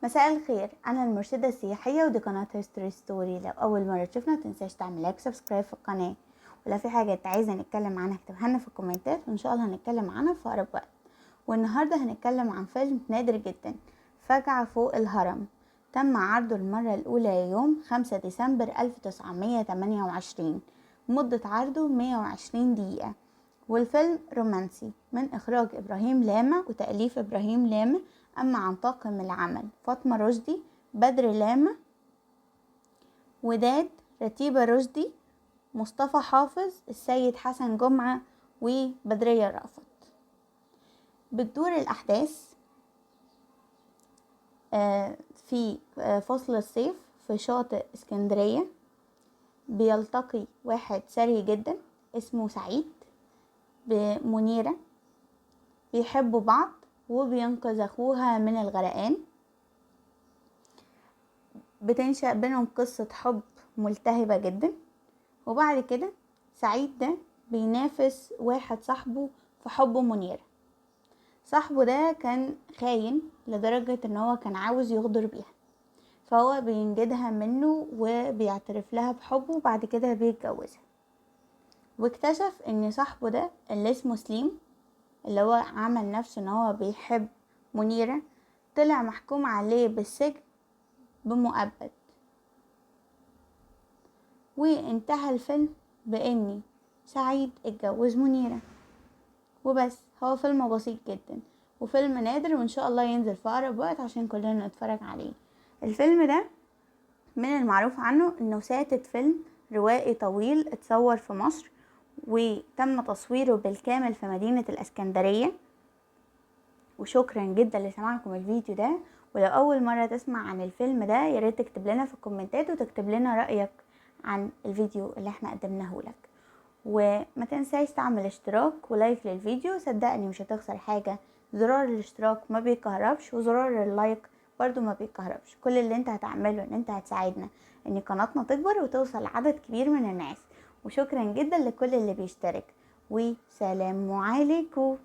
مساء الخير، انا المرشدة السياحية ودي قناة History Story. لو اول مرة تشوفنا متنساش تعمل like subscribe في القناة، ولو في حاجة انت عايزة نتكلم عنها اكتبها لنا في الكومنتات وان شاء الله هنتكلم عنها في اقرب وقت. والنهاردة هنتكلم عن فيلم نادر جدا، فجعة فوق الهرم. تم عرضه المرة الأولى يوم 5 ديسمبر 1928، مدة عرضه 120 دقيقة، والفيلم رومانسي من إخراج إبراهيم لامع وتأليف إبراهيم لامع. أما عن طاقم العمل: فاطمة رشدي، بدر لامع، وداد، رتيبة رشدي، مصطفى حافظ، السيد حسن جمعة، وبدرية رأفت. بتدور الأحداث في فصل الصيف في شاطئ اسكندرية. بيلتقي واحد ثري جدا اسمه سعيد بمنيرة، بيحبوا بعض وبينقذ أخوها من الغرقان. بتنشأ بينهم قصة حب ملتهبة جدا. وبعد كده سعيد ده بينافس واحد صاحبه في حب منيرة. صاحبه ده كان خاين لدرجة ان هو كان عاوز يغدر بيها، فهو بينجدها منه وبيعترف لها بحبه، وبعد كده بيتجوزها. واكتشف ان صاحبه ده اللي اسمه سليم، اللي هو عمل نفسه ان هو بيحب منيرة، طلع محكوم عليه بالسجن بمؤبد. وانتهى الفيلم بان سعيد اتجوز منيرة وبس. هو فيلم بسيط جدا وفيلم نادر، وان شاء الله ينزل في اقرب وقت عشان كلنا نتفرج عليه. الفيلم ده من المعروف عنه انه ساتت فيلم روائي طويل اتصور في مصر، وتم تصويره بالكامل في مدينة الاسكندرية. وشكرا جدا لسماعكم الفيديو ده، ولو اول مرة تسمع عن الفيلم ده ياريت تكتب لنا في الكومنتات وتكتب لنا رأيك عن الفيديو اللي احنا قدمناه لك. وما تنساش تعمل اشتراك و like للفيديو، صدقني مش هتخسر حاجة. زرار الاشتراك ما بيكهربش وزرار ال like برضو ما بيكهربش. كل اللي انت هتعمله ان انت هتساعدنا ان قناتنا تكبر وتوصل لعدد كبير من الناس. وشكرا جدا لكل اللي بيشترك، وسلام عليكم.